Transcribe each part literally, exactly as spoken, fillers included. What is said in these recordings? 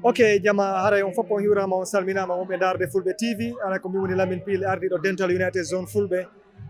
Ok, jama, haray on fof on hiwrama, on salminama, wonɓe ndaarde Fulɓe T V. Haray ko min woni Lamine Pile, ardiɗo Dental United Zone Fulɓe.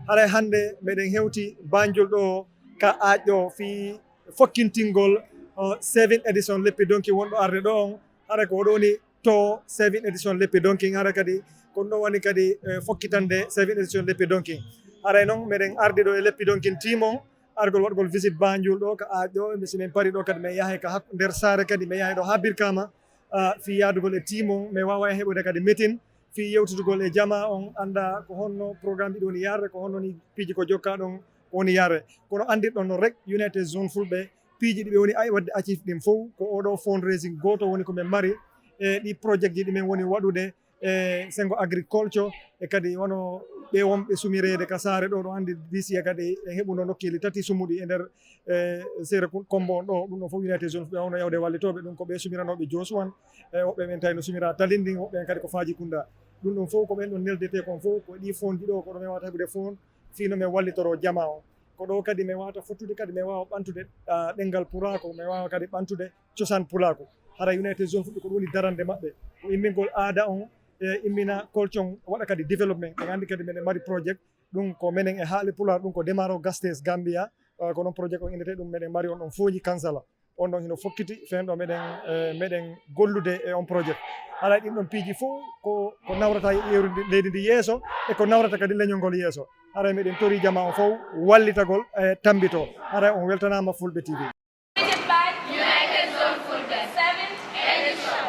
Haray hannde meɗen hewti Banjul ɗo ka Aaƴ ɗo fii fokkintingol, uh, seven edition Leppi Donkin wonɗo arde ɗo on. Haray ko oɗo woni to seven edition Leppi Donkin. Haray kadi ko ɗum ɗo woni kadi, eh, fokkitande seven edition Leppi Donkin. Haray noon meɗen ardi ɗo e Leppi Donkin team on, argol waɗgol visit Banjul ɗo ka Aaƴ ɗo, mbi si min pari ɗo kadi min yahay ka hak-, nder saare kadi min yahay ɗo haa Birkama, ah, fii yaadugol e team on, min waawa heɓude kadi meeting fii yewtidugol e jama on, annda ko honno programme ɗi woni yaade, ko honno ni piiji ko jokka ɗon ko woni yaade. Kono anndirɗon no rek United Zone Fulɓe piiji ɗi ɓe woni ay waɗde achieve ɗin fof ko oɗo fundraising gooto woni ko min mari e ɗi project ji ɗi min woni waɗude e sengo agriculture, e kadi wano ɓe wonɓe sumireede ka saare ɗo, ɗo anndi D C kadi e heɓuno nokkeeli tati sumuɗi e nder, e, seere kun-, Kombo on ɗo, ɗum ɗon fof United Zone ɓe wawno yawde wallitooɓe ɗum ko ɓe sumiranooɓe Josuwan, e woɓɓe ɓen tawi no sumira Talinding, woɓɓe ɓen kadi ko Faaji Kunda. Ɗum ɗon fof ko ɓen ɗon neldetee kon fof, ko ɗi fonji ɗo, ko ɗo min wawata heɓude fon, fii no min wallitoro jama on. Ko ɗo kadi min wawata fottude kadi, min waawa ɓantude, ah, ɗemngal pulaaku, min waawa kadi ɓantude cosaan pulaaku. Hara United Zone Fulɓe ko ɗum woni darande maɓɓe. Ko immingol aada on, e immina culture on, waɗa kadi development. En anndi kadi meɗen mari project, ɗum ko menen e haali pulaar, ɗum ko Demaro Gastes Gambia. Ah, ko noon project on innetee ɗum, meɗen mari on ɗon Fooji Kansala. On ɗon hino fokkiti, feen ɗo meɗen, eh, meɗen gollude e on projet. Haray ɗin ɗon piiji fof ko, ko nawrata yeru ndi, leydi ndi yeeso, e ko nawrata kadi leñol ngol yeeso. Haray meɗen tori jama on fof wallitagol e tambito. Haray on weltanaama Fulɓe T V. Presented by United Zone Fulbe, seventh edition.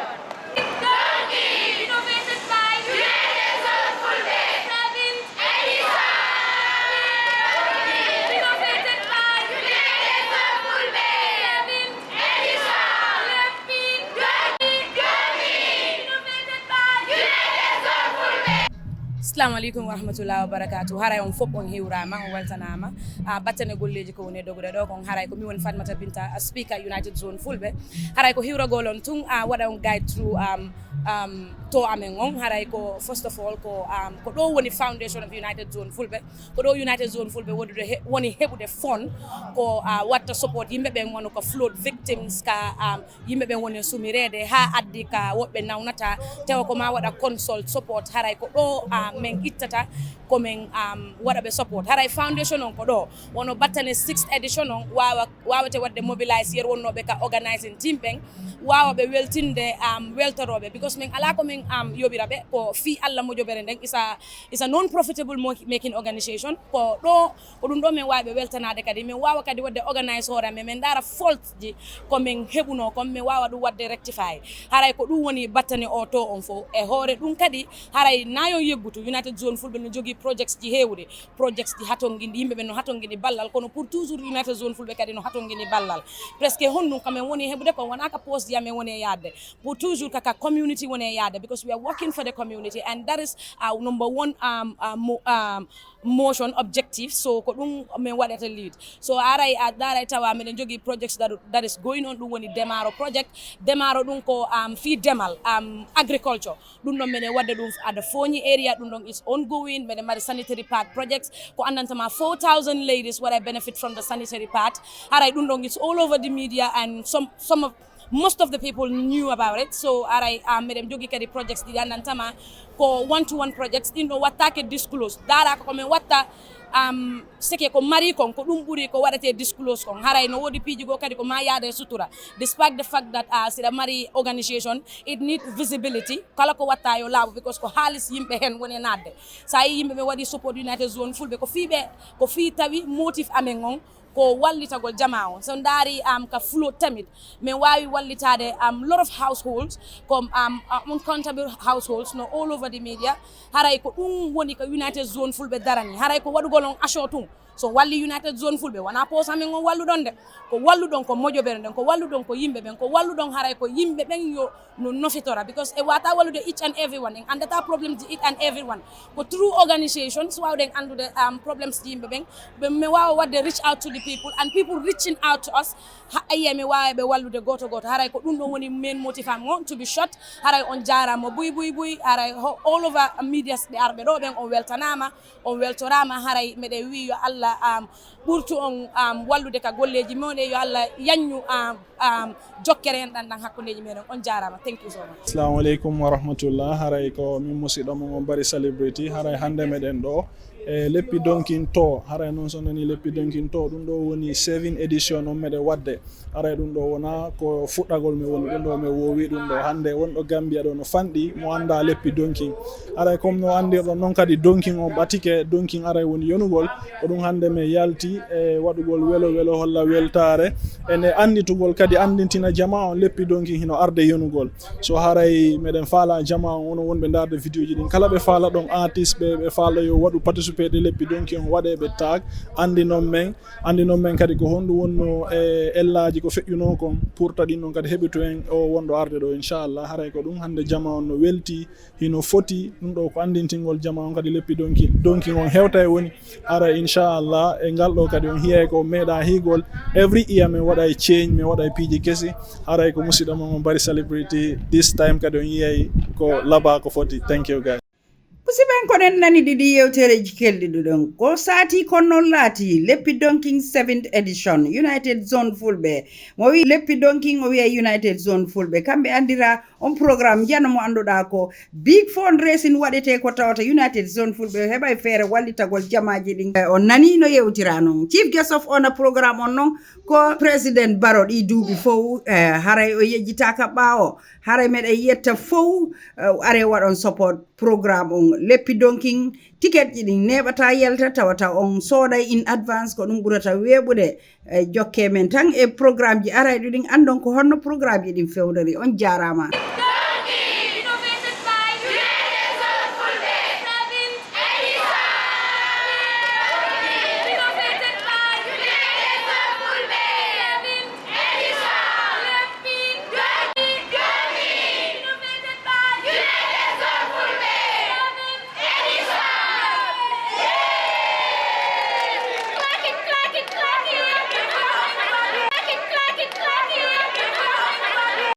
Innovated by United Zone Fulbe, seventh edition. Innovated by United Zone Fulbe, seventh edition. Leppi Donkin, Donkin. Innovated by United Zone Fulbe. Assalamu alaikum warahmatullahi wabarakatuh. Haray on fof on hiwrama, on weltanama. Ah, battane golleji ko woni e dogude ɗo kon, haray ko mi woni Fatmata Binta, ah, speaker United Zone Fulbe. Haray ko hiwragol on tun, ah, waɗa on guide through, um, um, to amen on. Haray ko first of all ko, um, ko ɗo woni Foundation of United Zone Fulbe. Ko ɗo United Zone Fulbe wodude he-, woni heɓude fon ko, ah, watta support yimɓe ɓen wano ko flood victims ka, um, yimɓe ɓen woni e sumireede, haa addi ka woɓɓe nawnata, tawa ko ma waɗa consult support, haray ko ɗo, ah, min ittata ko min, um, waɗa ɓe support. Haray foundation on ko ɗo, wono battane sixth edition on waawa, waawete waɗde mobilize yer wonnooɓe ka organizing team ɓen, waawa ɓe weltinde, um, weltorooɓe, because min alaa ko min, um, yoɓira ɓe, ko fii Alla mojobere nden, is a, is a non-profitable mo-, making organization, ko ɗo Ko ɗum ɗo min waawi ɓe weltanaade kadi. Min waawa kadi waɗde organise hoore amen, min ndaara fault ji ko min heɓunoo kon, min waawa ɗum waɗde rectify. Haray ko ɗum woni battane o to on fof. E hoore ɗum kadi, haray na yo yeggutu, United Zone Fulɓe no jogii projects ji heewuɗi, projects ji hatongini, yimɓe ɓen no hatongini ballal, kono pour toujours United Zone Fulɓe kadi no hatongini ballal. Presque honɗum ko min woni heɓude kon, wonaa ka poste ji amen woni e yaadde. Pour toujours ka, ka community woni e yaadde, because we are working for the community, and that is our number one, um, um, mo-, um, motion objective. So ko ɗum min waɗata lead. So a aray, a ndaaray tawa miɗen jogii projects that, that is going on, ɗum woni Demaro project. Demaro ɗum ko, um, fii demal, um, agriculture. Ɗum ɗon miɗen waɗde ɗum at the Foni area, ɗum ɗon is ongoing. Miɗen mari sanitary pad projects. Ko anndantama four thousand ladies what I benefit from the sanitary pad. Haray ɗum ɗon is all over the media and some, some of most of the people knew about it. So aray, um, miɗen jogii kadi projects ɗi anndantama ko one to one projects. Ɗin ɗo wattaake disclose. Ndaara ko ko min watta, um, seke ko mari kon, ko ɗum ɓuri ko waɗate disclose kon. Haray no woodi piiji goo kadi ko ma yaada e sutura. Despite the fact that, uh, siɗa mari organization, it need visibility. Kala ko watta yo laaɓu, because ko haalis yimɓe hen woni e naatde. Sa yi yimɓe ɓe waɗi support United Zone Fulɓe, ko fii ɓe, ko fii tawi motif amen on, ko wallitagol jamaa on. So ndaari, um, ka flood tamit, min waawi wallitaade, um, lot of households, ko, um, uh, uncountable households no all over the media. Haray ko ɗum woni ko United Zone Fulɓe darani. Haray ko waɗugol on action tun. So walli United Zone Fulɓe, wonaa poos amen on walluɗon de. Ko walluɗon ko mojobere nden, ko walluɗon ko yimɓe ɓen, ko walluɗon haray ko yimɓe ɓen yo no nofitora, because e wata wallude each and everyone, en anndata problems ji each and everyone. Ko through organizations waawɗen anndude, um, problems ji yimɓe ɓen, ɓe, mi waawa waɗde reach out to the people, and people reaching out to us, ha, ayiya mi waawa ɓe wallude gooto gooto. Haray ko ɗum ɗon woni main motif am on, to be short. Haray on jaaraama buy, buy, buy. Haray ho-, all over medias ɓe arɓe ɗo ɓen, on weltanaama, on weltoraama. Haray miɗen wi'i yo Allah Am ɓurtu on am wallude ka golleeji mon e yo Allah yaññu am am jokkere en ɗan ɗan hakkundeeji meɗen. On jaaraama. Thank you so much. Assalamu aleykum wa rahmatullah. Haray ko min musiɗɗo mon on Bari Celebrity. Haray hannde meɗen ɗo e leppi donkin to. Haray noon so nani leppi donkin to, ɗum ɗo woni seven edition on meɗen waɗde. Haray ɗum ɗo wona ko fuɗɗagol men woni ɗum ɗo, men woowi ɗum ɗo. Hannde wonɗo Gambia ɗo no fanɗi mo annda leppi donkin. Haray comme no anndirɗon noon kadi donkin on ɓatike, donkin haray woni yonugol. Ko ɗum hannde men yalti e waɗugol welo welo holla weltaare. Ene annditugol kadi anndintina jama on leppi donkin hino arde yonugol. So haray meɗen faala jama on, onon wonɓe ndaarde vidéo ji ɗin, kala ɓe faala ɗon artiste ɓe, ɓe faala yo waɗu participé ɗe leppi donkin on waɗe ɓe tag, anndi noon men, anndi noon men kadi ko honɗum wonno e ellaaji ko feƴƴunoo kon pour taɗin noon kadi heɓitu en o wonɗo arde ɗo inchallah. Haray ko ɗum hannde jama on no welti, hino foti. Ɗum ɗo ko anndintingol jama on kadi leppi donki, donki on hewta e woni. Haray inchallah e ngal ɗo kadi on hiyay ko meeɗa higol. Every year men waɗa e change, men waɗa e piiji kesi. Haray ko musiɗɗo mon on Bari Celebrity. This time kadi on yiyay ko laba ko foti. Thank you guys. Musiɓɓe en, ko ɗen nani ɗiɗi yewtereji kelɗi ɗuɗon. Ko sati kon non laati leppi donkin seventh edition United Zone Fulɓe. Mo wi leppi donkin, o wiya United Zone Fulɓe. Kamɓe andira on programme, njano mo annduɗaa ko big fundraising waɗetee ko tawata United Zone Fulɓe heɓay feere wallitagol jamaaji ɗin. Eh, on nanii no yewtira non. Chief Guest of Honor programme on non ko President Barrow ɗi duuɓi fow, eh, haray o yejjitaaka ɓaawo. Haray meɗen yetta fow, eh, are waɗon support programme on. Leppi donkin, ticket ji ɗin neeɓata yalta tawata on sooday in advance, ko ɗum ɓurata weeɓude. Eh, jokke men tan e programme ji arayɗo ɗin, anndon ko honno programme ji ɗin fewndori. On jaaraama.